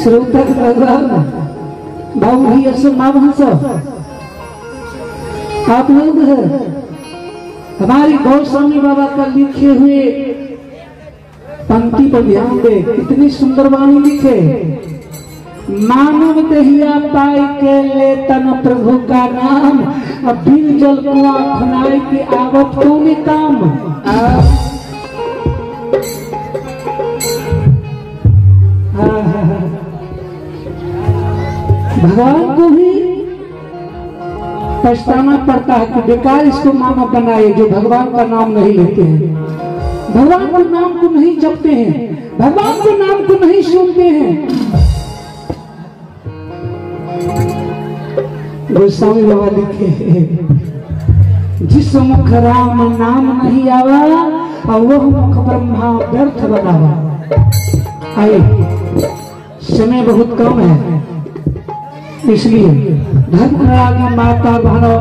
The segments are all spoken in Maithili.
श्रोता भगवान बाबू भैया सब माँ बहन सब आप लोग हमारी गोस्वामी बाबा का लिखे हुए पंक्ति पर ध्यान दे, कितनी सुंदर वाणी लिखे। मानव दहिया पाई के ले तन प्रभु का नाम, अब बिन जल कुआं खुनाई के आवत कौन काम। भगवान को भी पछताना पड़ता है कि बेकार इसको मानव बनाए जो भगवान का नाम नहीं लेते हैं, भगवान के नाम को नहीं जपते हैं, भगवान के नाम को नहीं सुनते हैं। गोस्वामी बाबा लिखे, जिस मुख राम नाम नहीं आवा और वह मुख ब्रह्मा व्यर्थ बनावा। आए समय बहुत कम है, इसलिए धर्मराज माता बहनों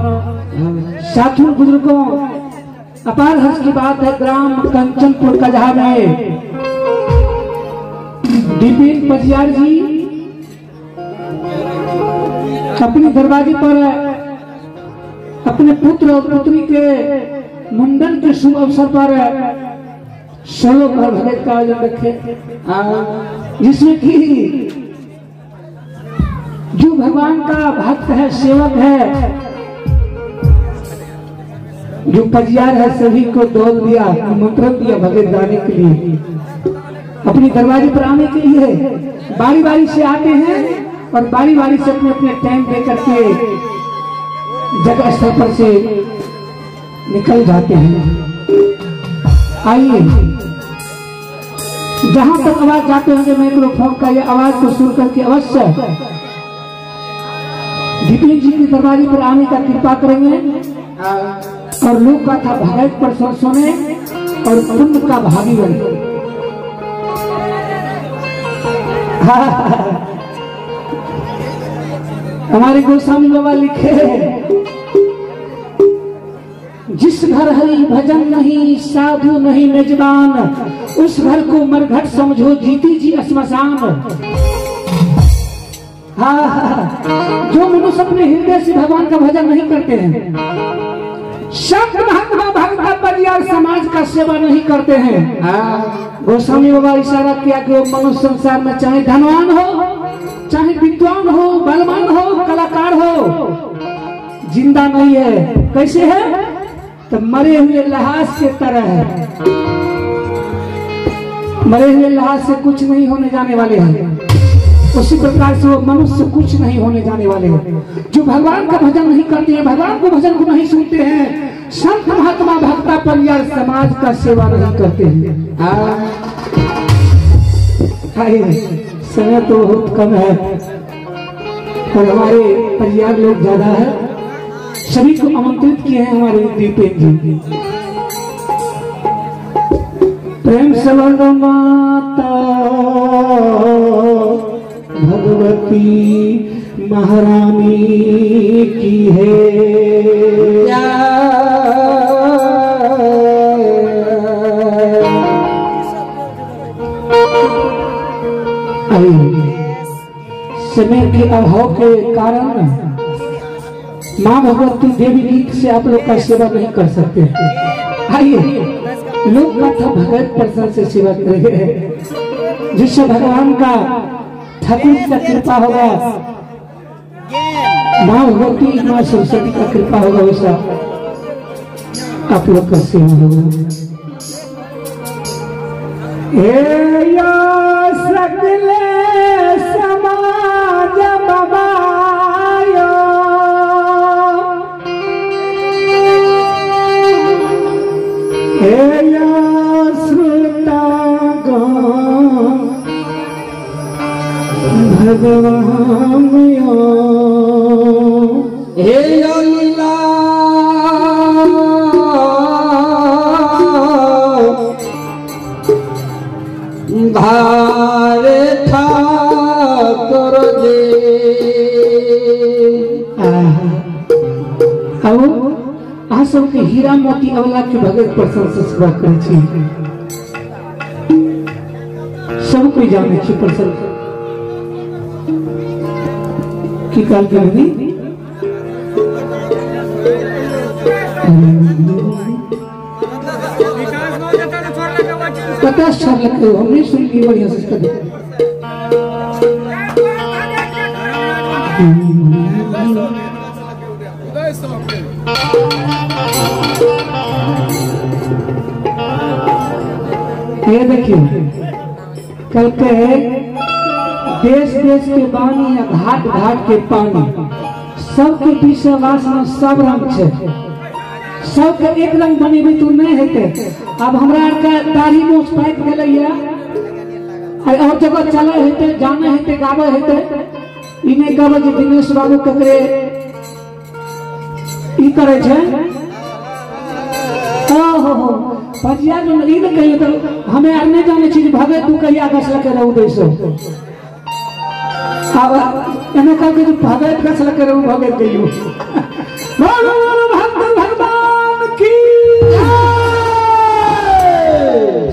साथियों बुजुर्गों, अपार हर्ष की बात है ग्राम कंचनपुर कजहा में विपिन पजियार जी अपने दरवाजे पर अपने पुत्र और पुत्री के मुंडन के शुभ अवसर पर सोलो पर भगत का आयोजन रखे, जिसमें कि जो भगवान का भक्त है, सेवक है, जो पजियार है, सभी को दौल दिया, निमंत्रण दिया भगत गाने के लिए, अपने दरवाजे पर आने के लिए। बारी बारी से आते हैं और बारी बारी से अपने अपने टाइम दे करके जगह स्थल पर से निकल जाते हैं। आइए, जहां तक आवाज जाते होंगे माइक्रोफोन का, ये आवाज को सुन करके अवश्य विपिन जी के दरवाजे पर आने का कृपा करेंगे और लोक गाथा भगत पर सुने और पुण्य का भागी बने। हमारे गोस्वामी बाबा लिखे, जिस घर हरि भजन नहीं, साधु नहीं मेजबान, उस घर को मरघट समझो, जीती जी श्मशान। हाँ, जो मनुष्य अपने हृदय से भगवान का भजन नहीं करते हैं, संत महात्मा भक्त परिवार समाज का सेवा नहीं करते हैं, गोस्वामी बाबा इशारा किया कि वो मनुष्य संसार में चाहे धनवान हो, चाहे विद्वान हो, बलवान हो, कलाकार हो, जिंदा नहीं है। कैसे है? तो मरे हुए लहास के तरह है। मरे हुए लहास से कुछ नहीं होने जाने वाले हैं, उसी प्रकार से वो मनुष्य कुछ नहीं होने जाने वाले हैं। जो भगवान का भजन नहीं करते हैं, भगवान को भजन को नहीं सुनते हैं, संत महात्मा भक्ता परिवार समाज का सेवा नहीं करते हैं। समय तो बहुत कम है और हमारे परिवार लोग ज्यादा है, सभी को आमंत्रित किए हैं हमारे दीपेन जी। प्रेम सवर्ण माता भगवती महारानी की है। समय के अभाव के कारण माँ भगवती देवी गीत से आप लोग का सेवा नहीं कर सकते। आइए लोक कथा भगवत प्रसन्न से सेवा करेंगे, जिससे भगवान का ठाकुर का कृपा होगा, माँ भगवती माँ सरस्वती का कृपा होगा, वैसा आप लोग का सेवा होगा। हे या सकले समाज बबायो, हे या श्रोता भगवान यो, हे अल्लाह धारे ठाकुर जी। आओ अहाँ सबके हीरा मोती अवला के भगत प्रशंसा सेवा करै छी, सब कोई जानै छी प्रशंसा। की कहलकै हनी? कतऽ छोड़लकै हम नहीं सुनलियै बढ़िया से कतऽ। ये देखियो कहते हैं देश देश के बानी या घाट घाट के पानी सबके पीछे वासना सब रंग छे, सबके एक रंग बनेबे तो नहीं हेते। अब हमरा आर के दाढ़ी मोछ पाकि गेलै या और जगह चले हेते, जाने हेते, गावे हेते। ई नहीं कहबै जे दिनेश बाबू ककरे ई करे छे। ओ हो पजिया जो ई ने कहियो तो हमें आर नहीं जाने छी भगत तू कहिया गछलकै रहू दैसो। अब एने कहलकै जे भगत गछलकै रहू भगत कहियो। बोलो बोलो भक्त भगवान की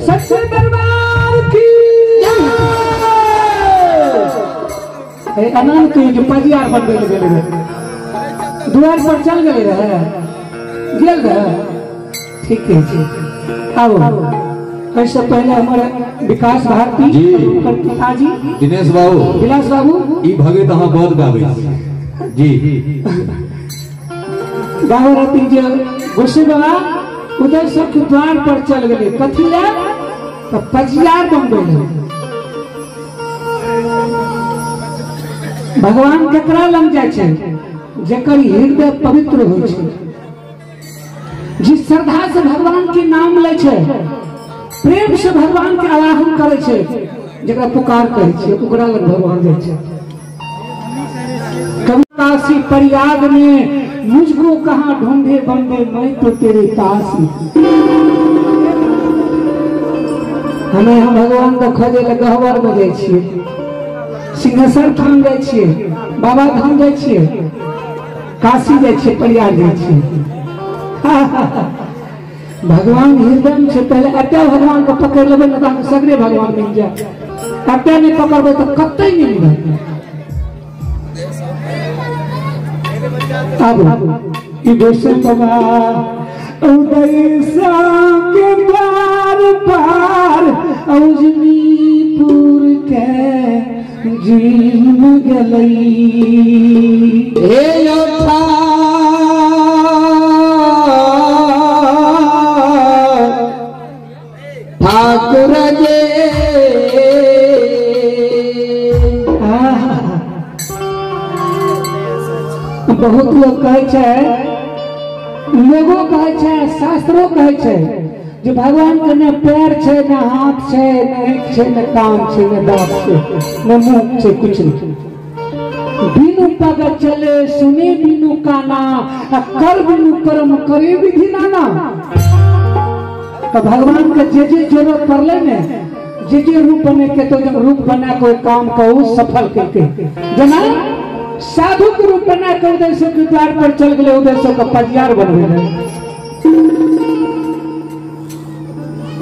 सच्चे दरबार की जय। अनंत कहियो जे पजियार बनबै लए गेलै रहे, दुआर पर चल गेलै रहे, गेल रहे। ठीक है जी। अब ऐसे पहले हमारे विकास भारती पिताजी दिनेश बाबू विलास बाबू ई भगत अहाँ बहुत गाबै जी गावे रहती जे गोसाई बाबा उदय सबके द्वार पर चल गए कथी ले तो पजियार बनबै ले। भगवान केकरा लग जाइ छै? जेकर हृदय पवित्र होइ छै, जिस श्रद्धा से भगवान के नाम लै छै, प्रेम से भगवान के आवाहन करे छै, जकरा पुकार कहै छै, ओकरा लग भगवान जाइ छै। कभी काशी प्रयाग में मुझको कहाँ ढूंढे बंदे मैं तो तेरे पास में। हमें हम भगवान के खोजे लए गहबर में जाइ छियै, सिंहेश्वर धाम जाइ छियै, बाबा धाम जाइ छियै, काशी जाइ छियै, प्रयाग जाइ छियै। भगवान हृदय में छै। पहले एते भगवान को पकड़ लेबै ने तऽ सगरे भगवान मिल जाए, एते नहीं पकड़बै तऽ कतई नहीं मिलत। अब ई गोसाई बाबा उदय के द्वार पार औजनीपुर के जीम गेलै। हे ठाकुर जे बहुत लोग कहै छै, लोगो कहै छै, शास्त्रो कहै छै जे भगवान के न पैर छै, न हाथ छै, न आँखि छै, न कान छै, न दाँत छै, न मुँह छै, कुछ नहीं। बिनु पग चले सुने बिनु काना, कर बिनु कर्म करे विधि नाना। तो भगवान के जे जे जरूरत पड़ले ने, जे जे रूप बने के तो जब रूप बना कोई काम को सफल करके, जना साधु के रूप बना के उदय के द्वार पर चल गए, उदय के पजियार बनबे रहे।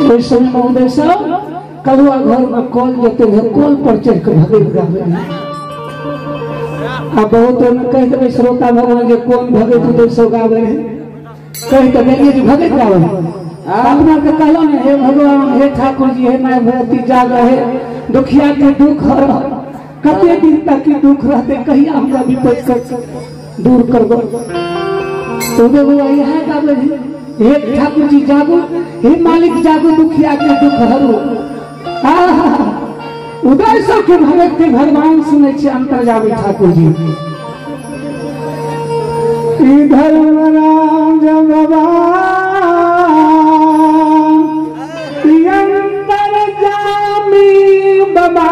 ओहि समय में उदय कलुआ घर में कल जते रहे, कल पर चढ़ के भगत गावे। आ बहुत कह देबै श्रोता भगवान जे कौन भगत उदय गावे रहे, कह के देलियै जे भगत गावे। अपना के कहलो ने हे भगवान, हे ठाकुर जी, हे my भगवती जाग, हे दुखिया के दुख हर, कते दिन तक की दुख रहते, कहिया हमरा विपद कर दूर करबो। तो बउआ इएह गाबै हे ठाकुर जी जागो, हे मालिक जागो, दुखिया के दुख हरू। आहा उदय सबके भगत के भगवान सुनै छै अंतर्यामी ठाकुर जी। इधर राम बाबा अंतर्यामी बाबा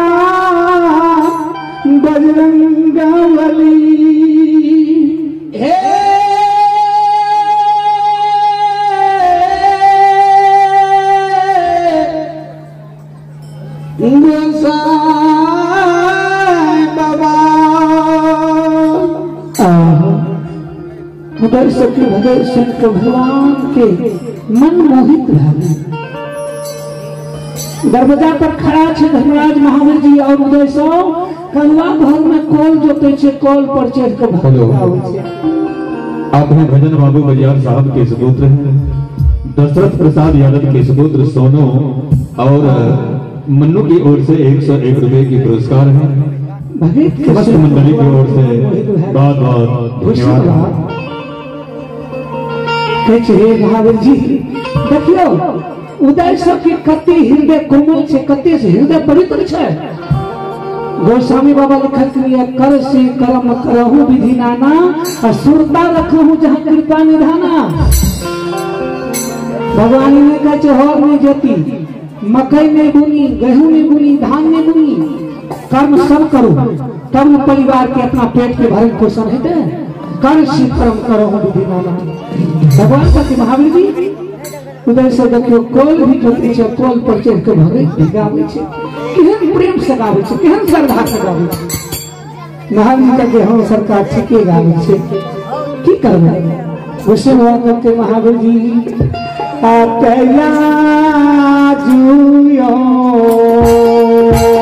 बजरंग बली। हे गोसाई बाबा उदय सखी भगत सुन के भगवान के मन मोहित भए। दरवाजा पर खड़ा छे धर्मराज महावीर जी और उदय सौ कलवा घर में कॉल जोते छे, कॉल पर चढ़ के भगत गावे छे। आप हैं भजन बाबू बजियार साहब के सुपुत्र हैं, दशरथ प्रसाद यादव के सुपुत्र सोनू और मन्नू की ओर से 101 रुपए की पुरस्कार है। समस्त मंडली की ओर से बहुत बहुत धन्यवाद। महावीर जी देखियो उदय सब के कते हृदय कोमल छे, कते हृदय पवित्र छे। गोस्वामी बाबा लिखत लिए कर से कर्म करहु विधि नाना और सुरता रखहु जहाँ कृपा निधाना। भगवान ने कहे छे हर नहीं जोती, मकई नहीं बुनी, गेहूं नहीं बुनी, धान नहीं बुनी, कर्म सब करो तब न परिवार के अपना पेट के भरण पोषण हेतै। कर से कर्म करहु विधि नाना। भगवान का महावीर जी उदय से देखियो कोल भी जोती छे, कोल पर चढ़ के भगत भी गावे छे, केहन प्रेम से गावे छे, केहन श्रद्धा से गावे छे। महावीर जी के हम सरकार ठीके गावे छे, की करबै। गुस्से हुआ करते महावीर जी आतया जुयो के।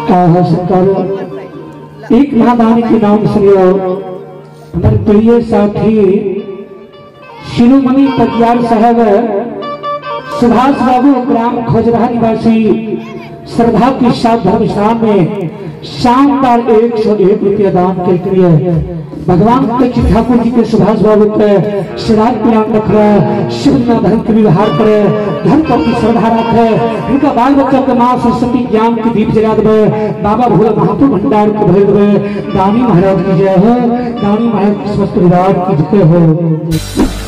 सरकार एक महादानी के नाम सुनियो। हमारे प्रिय साथी शिरोमणि पटियार साहब सुभाष बाबू ग्राम खोजराहा निवासी श्रद्धा के साथ धर्मशाला में शानदार 101 रुपया दान के लिए भगवान कृष्ण ठाकुर जी के सुभाष बाबू के श्राद्ध प्लान रख रहे, शिव धर्म के व्यवहार करे, धर्म पर की श्रद्धा रखे, इनका बाल बच्चा के माँ सरस्वती ज्ञान के दीप जला दे, बाबा भोला महापुर भंडार को भर दे। दानी महाराज की जय हो, दानी महाराज की स्वस्थ परिवार की जय हो।